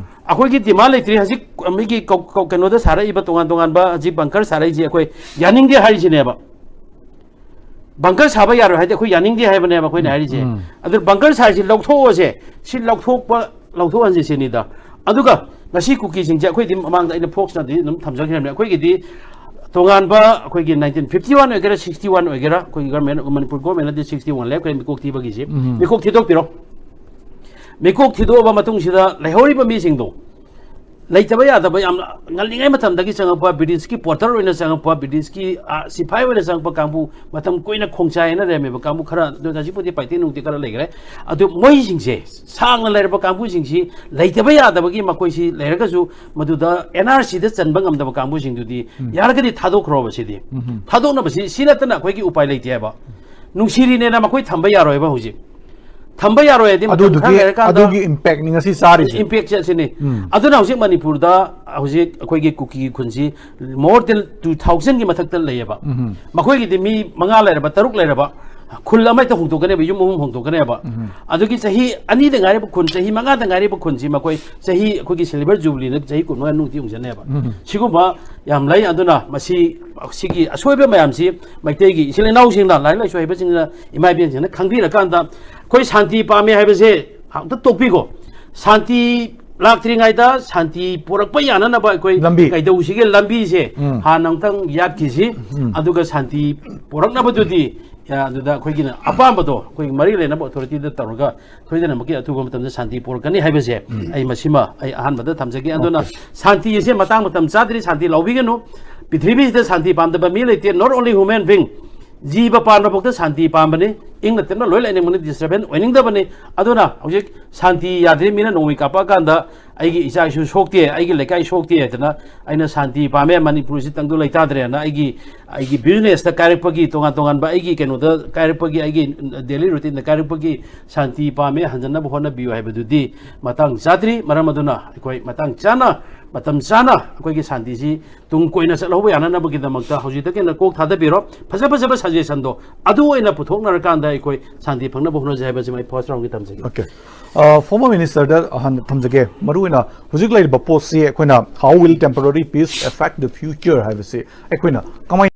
ꯑꯩꯈꯣꯏꯒꯤ ꯗꯤꯃꯥꯟ ꯂꯩꯇ꯭ꯔꯤ꯫ ꯍꯧꯖꯤꯛ ꯃꯤꯒꯤ ꯀꯧ-, ꯀꯧ-, ꯀꯩꯅꯣꯗ ꯁꯥꯔꯛꯏꯕ ꯇꯣꯉꯥꯟ ꯇꯣꯉꯥꯟꯕ ꯍꯧꯖꯤꯛ ꯕꯪꯀꯔ ꯁꯥꯔꯛꯏꯁꯦ ꯑꯩꯈꯣꯏ ꯌꯥꯅꯤꯡꯗꯦ ꯍꯥꯏꯔꯤꯁꯤꯅꯦꯕ꯫ ꯕꯪꯀꯔ ꯁꯥꯕ ꯌꯥꯔꯣꯏ ꯍꯥꯏꯗꯤ ꯑꯩꯈꯣꯏ ꯌꯥꯅꯤꯡꯗꯦ ꯍꯥꯏꯕꯅꯦꯕ ꯑꯩꯈꯣꯏꯅ ꯍꯥꯏꯔꯤꯁꯦ꯫ ꯑꯗꯨ ꯕꯪꯀꯔ ꯁꯥꯔꯤꯁꯤ ꯂꯧꯊꯣꯛꯑꯁꯦ, ꯁꯤ ꯂꯧꯊꯣꯛꯄ, ꯂꯧꯊꯣꯛꯍꯟꯁꯦ ꯁꯤꯅꯤꯗ꯫ ꯑꯗꯨꯒ ꯉꯁꯤ ꯀꯨꯀꯤꯁꯤꯡꯁꯦ ꯑꯩꯈꯣꯏꯗꯤ ꯃꯃꯥꯡꯗ ꯑꯩꯅ ꯐꯣꯛꯁꯅꯗꯤ ꯑꯗꯨꯝ ꯊꯝꯖꯈ꯭ꯔꯕꯅꯤ꯫ ꯑꯩꯈꯣꯏꯒꯤꯗꯤ ꯇꯣꯉꯥꯟꯕ ꯑꯩꯈꯣꯏꯒꯤ nineteen fifty one ꯑꯣꯏꯒꯦꯔꯥ, sixty one ꯑꯣꯏꯒꯦꯔꯥ, ꯑꯩꯈꯣꯏꯒꯤ ꯒꯔꯃꯦꯟ, ꯃꯅꯤꯄꯨꯔ ꯒꯣꯔꯃꯦꯟꯅꯗꯤ sixty one ꯂꯦꯞꯈ꯭ꯔꯦ ꯃꯤꯀꯣꯛ ꯊꯤꯕꯒꯤꯁꯤ꯫ ꯃꯤꯀꯣꯛ ꯊꯤꯗꯣꯛꯄꯤꯔꯣ꯫ ꯃꯤꯀꯣꯛ ꯊꯤꯗꯣꯛꯑꯕ ꯃꯇꯨꯡꯁꯤꯗ ꯂꯩꯍꯧꯔꯤꯕ ꯃꯤꯁꯤꯡꯗꯣ ꯂꯩꯇꯕ ꯌꯥꯗꯕ, ꯌꯥꯝꯅ ꯉꯜꯂꯤꯉꯩ ꯃꯇꯝꯗꯒꯤ ꯆꯪꯉꯛꯄ ꯕ꯭ꯔꯤꯇꯤꯁꯀꯤ ꯄꯣꯔꯇꯔ ꯑꯣꯏꯅ ꯆꯪꯉꯛꯄ, ꯕ꯭ꯔꯤꯇꯤꯁꯀꯤ, ꯑ, ꯁꯤꯐꯥꯏ ꯑꯣꯏꯅ ꯆꯪꯉꯛꯄ ꯀꯥꯡꯕꯨ, ꯃꯇꯝ ꯀꯨꯏꯅ ꯈꯣꯡꯆꯥꯏ ꯍꯥꯏꯅ ꯂꯩꯔꯝꯃꯤꯕ ꯀꯥꯡꯕꯨ ꯈꯔ, ꯑꯗꯨ ꯍꯧꯖꯤꯛꯄꯨꯗꯤ ꯄꯥꯏꯇꯦ ꯅꯨꯡꯇꯤ ꯈꯔ ꯂꯩꯈ꯭ꯔꯦ꯫ ꯑꯗꯨ ꯃꯣꯏꯁꯤꯡꯁꯦ, ꯁꯥꯡꯅ ꯂꯩꯔꯕ ꯀꯥꯡꯕꯨꯁꯤꯡꯁꯤ ꯂꯩꯇꯕ ꯌꯥꯗꯕꯒꯤ ꯃꯈꯣꯏꯁꯤ ꯂꯩꯔꯒꯁꯨ ꯃꯗꯨꯗ ꯑꯦꯟ ꯑꯥꯔ ꯁꯤꯗ ꯆꯟꯕ ꯉꯝꯗꯕ ꯀꯥꯡꯕꯨꯁꯤꯡꯗꯨꯗꯤ ꯌꯥꯔꯒꯗꯤ ꯊꯥꯗꯣꯛꯈ꯭ꯔꯣꯕ ꯁꯤꯗꯤ꯫ ꯊꯥꯗꯣꯛꯅꯕꯁꯤ ꯁꯤ ꯅꯠꯇꯅ ꯑꯩꯈꯣꯏꯒꯤ ꯎꯄꯥꯏ ꯂꯩꯇꯦ ꯍꯥꯏꯕ꯫ ꯅꯨꯡꯁꯤꯔꯤꯅꯦꯅ ꯃꯈꯣꯏ ꯊꯝꯕ ꯌꯥꯔꯣꯏꯕ ꯍꯧꯖꯤꯛ꯫ ꯊꯝꯕ ꯌꯥꯔꯣꯏ ꯍꯥꯏꯗꯤ ꯃꯇꯝ ꯈꯔ ꯑꯗꯨꯗꯨꯒꯤ, ꯂꯩꯔꯀꯥꯟꯗ ꯑꯗꯨꯒꯤ impactꯅꯤ ꯉꯁꯤ ꯆꯥꯔꯤꯁꯦ꯫ Impactꯁꯦ ꯑꯁꯤꯅꯤ꯫ ꯑꯗꯨꯅ ꯍꯧꯖꯤꯛ ꯃꯅꯤꯄꯨꯔꯗ ꯍꯧꯖꯤꯛ ꯑꯩꯈꯣꯏꯒꯤ ꯀꯨꯀꯤ ꯈꯨꯟꯁꯤ more than two thousandꯒꯤ ꯃꯊꯛꯇ ꯂꯩꯌꯦꯕ꯫ ꯃꯈꯣꯏꯒꯤꯗꯤ ꯃꯤ ꯃꯉꯥ ꯂꯩꯔꯕ, ꯇꯔꯨꯛ ꯂꯩꯔꯕ, ꯈꯨꯜ ꯑꯃ ꯍꯦꯛꯇ ꯍꯣꯡꯗꯣꯛꯀꯅꯦꯕ, ꯌꯨꯝ ꯑꯍꯨꯝ ꯍꯣꯡꯗꯣꯛꯀꯅꯦꯕ꯫ ꯑꯗꯨꯒꯤ ꯆꯍꯤ ꯑꯅꯤꯗ ꯉꯥꯏꯔꯤꯕ ꯈꯨꯟ, ꯆꯍꯤ ꯃꯉꯥꯗ ꯉꯥꯏꯔꯤꯕ ꯈꯨꯟꯁꯤ ꯃꯈꯣꯏ ꯆꯍꯤ, ꯑꯩꯈꯣꯏꯒꯤ silver jubilee ꯅ ꯆꯍꯤ ꯀꯨꯟꯃꯉꯥ ꯅꯨꯡꯇꯤ ꯌꯨꯡꯖꯅꯦꯕ꯫ ꯁꯤꯒꯨꯝꯕ ꯌꯥꯝ ꯂꯩ꯫ ꯑꯗꯨꯅ ꯃꯁꯤ, ꯁꯤꯒꯤ ꯑꯁꯣꯏꯕ ꯃꯌꯥꯝꯁꯤ ꯃꯩꯇꯩꯒꯤ ꯏꯆꯤꯜ ꯏꯅꯥꯎꯁꯤꯡꯅ, ꯂꯥꯏꯔꯤꯛ ꯂꯥꯏꯁꯨ ꯍꯩꯕꯁꯤꯡꯅ, ꯏꯃꯥ ꯏꯕꯦꯟꯁꯤꯡꯅ ꯈꯪꯕꯤꯔꯀꯥꯟꯗ, ꯑꯩꯈꯣꯏ ꯁꯥꯟꯇꯤ ꯄꯥꯝꯃꯦ ꯍꯥꯏꯕꯁꯦ ꯑꯝꯇ ꯇꯣꯛꯄꯤꯀꯣ꯫ ꯁꯥꯟꯇꯤ ꯂꯥꯛꯇ꯭ꯔꯤꯉꯩꯗ ꯁꯥꯟꯇꯤ ꯄꯨꯔꯛꯄ ꯌꯥꯅꯅꯕ ꯑꯩꯈꯣꯏ ꯂꯝꯕꯤ꯫ ꯀꯩꯗꯧꯁꯤꯒꯦ? ꯂꯝꯕꯤꯁꯦ ꯎꯝ꯫ ꯍꯥꯟꯅ ꯑꯃꯨꯛꯇꯪ ꯌꯥꯠꯈꯤꯁꯤ꯫ ꯎꯝ꯫ ꯑꯗꯨꯒ ꯁꯥꯟꯇꯤ ꯄꯨꯔꯛꯅꯕꯗꯨꯗꯤ, ꯑ, ꯑꯗꯨꯗ ꯑꯩꯈꯣꯏꯒꯤꯅ ꯑꯄꯥꯝꯕꯗꯣ ꯑꯩꯈꯣꯏꯒꯤ ꯃꯔꯤ ꯂꯩꯅꯕ authority ꯗ ꯇꯧꯔꯒ ꯁꯣꯏꯗꯅꯃꯛꯀꯤ ꯑꯊꯨꯕ ꯃꯇꯝꯗ ꯁꯥꯟꯇꯤ ꯄꯨꯔꯛꯀꯅꯤ ꯍꯥꯏꯕꯁꯦ ꯎꯝ꯫ ꯑꯩ ꯃꯁꯤꯃ ꯑꯩ ꯑꯍꯥꯟꯕꯗ ꯊꯝꯖꯒꯦ꯫ ꯑꯗꯨꯅ OK꯫ ꯁꯥꯟꯇꯤ ꯑꯁꯦ ꯃꯇꯥꯡ ꯃꯇꯝ ꯆꯥꯗ꯭ꯔꯤ, ꯁꯥꯟꯇꯤ ꯂꯧꯕꯤꯒꯅꯨ꯫ ꯄ꯭ꯔꯤꯊꯤꯕꯤꯁꯤꯗ ꯁꯥꯟꯇꯤ ꯄꯥꯝꯗꯕ ꯃꯤ ꯂꯩꯇꯦ, not only human being꯫ ꯖꯤꯕ ꯄꯥꯟꯕ ꯐꯥꯎꯗ ꯁꯥꯟꯇꯤ ꯄꯥꯝꯕꯅꯤ, ꯏꯪꯅ ꯇꯞꯅ ꯂꯣꯏ ꯂꯩꯅꯤꯡꯕꯅꯤ, disturbance ꯑꯣꯏꯅꯤꯡꯗꯕꯅꯤ꯫ ꯑꯗꯨꯅ ꯍꯧꯖꯤꯛ ꯁꯥꯟꯇꯤ ꯌꯥꯗ꯭ꯔꯤ, ꯃꯤꯅ ꯅꯣꯡꯃꯩ ꯀꯥꯞꯄꯛꯑꯀꯥꯟꯗ ꯑꯩꯒꯤ ꯏꯆꯥ ꯏꯁꯨ ꯁꯣꯛꯇꯦ, ꯑꯩꯒꯤ ꯂꯩꯀꯥꯏ ꯁꯣꯛꯇꯦ ꯍꯥꯏꯗꯅ, ꯑꯩꯅ ꯁꯥꯟꯇꯤ ꯄꯥꯝꯃꯦ, ꯃꯅꯤꯄꯨꯔꯁꯤ ꯇꯪꯗꯨ ꯂꯩꯇꯥꯗ꯭ꯔꯦꯅ ꯑꯩꯒꯤ, ꯑꯩꯒꯤ business ꯇ ꯀꯥꯏꯔꯛꯄꯒꯤ, ꯇꯣꯉꯥꯟ ꯇꯣꯉꯥꯟꯕ ꯑꯩꯒꯤ ꯀꯩꯅꯣꯗ ꯀꯥꯏꯔꯛꯄꯒꯤ, ꯑꯩꯒꯤ daily routine ꯗ ꯀꯥꯏꯔꯛꯄꯒꯤ ꯁꯥꯟꯇꯤ ꯄꯥꯝꯃꯦ, ꯍꯟꯖꯟꯅꯕ ꯍꯣꯠꯅꯕꯤꯌꯨ ꯍꯥꯏꯕꯗꯨꯗꯤ ꯃꯇꯥꯡ ꯆꯥꯗ꯭ꯔꯤ꯫ ꯃꯔꯝ ꯑꯗꯨꯅ ꯑꯩꯈꯣꯏ ꯃꯇꯥꯡ ꯆꯥꯅ, ꯃꯇꯝ ꯆꯥꯅ ꯑꯩꯈꯣꯏꯒꯤ ꯁꯥꯟꯇꯤꯁꯤ ꯇꯨꯡ ꯀꯣꯏꯅ ꯆꯠꯍꯧꯕ ꯌꯥꯅꯅꯕꯒꯤꯗꯃꯛꯇ ꯍꯧꯖꯤꯛꯇꯒꯤ ꯍꯦꯟꯅ ꯀꯣꯛ ꯊꯥꯗꯕꯤꯔꯣ꯫ ꯐꯖ ꯐꯖꯕ suggestion ꯗꯣ ꯑꯗꯨ ꯑꯣꯏꯅ ꯄꯨꯊꯣꯛꯅꯔꯀꯥꯟꯗ ꯑꯩꯈꯣꯏ ꯁꯥꯟꯇꯤ ꯐꯪꯅꯕ ꯍꯣꯠꯅꯖꯩ ꯍꯥꯏꯕꯁꯤꯃ ꯑꯩ first round ꯒꯤ ꯊꯝꯖꯒꯦ꯫ OK꯫ ꯑ, former minister ꯗ ꯍꯥꯟꯅ ꯊꯝꯖꯒꯦ꯫ ꯃꯔꯨꯑꯣꯏꯅ ꯍꯧꯖꯤꯛ ꯂꯩꯔꯤꯕ ꯄꯣꯠꯁꯤ ꯑꯩꯈꯣꯏꯅ "How will temporary peace affect the future?" ꯍꯥꯏꯕꯁꯤ ꯑꯩꯈꯣꯏꯅ ꯀꯃꯥꯏꯅ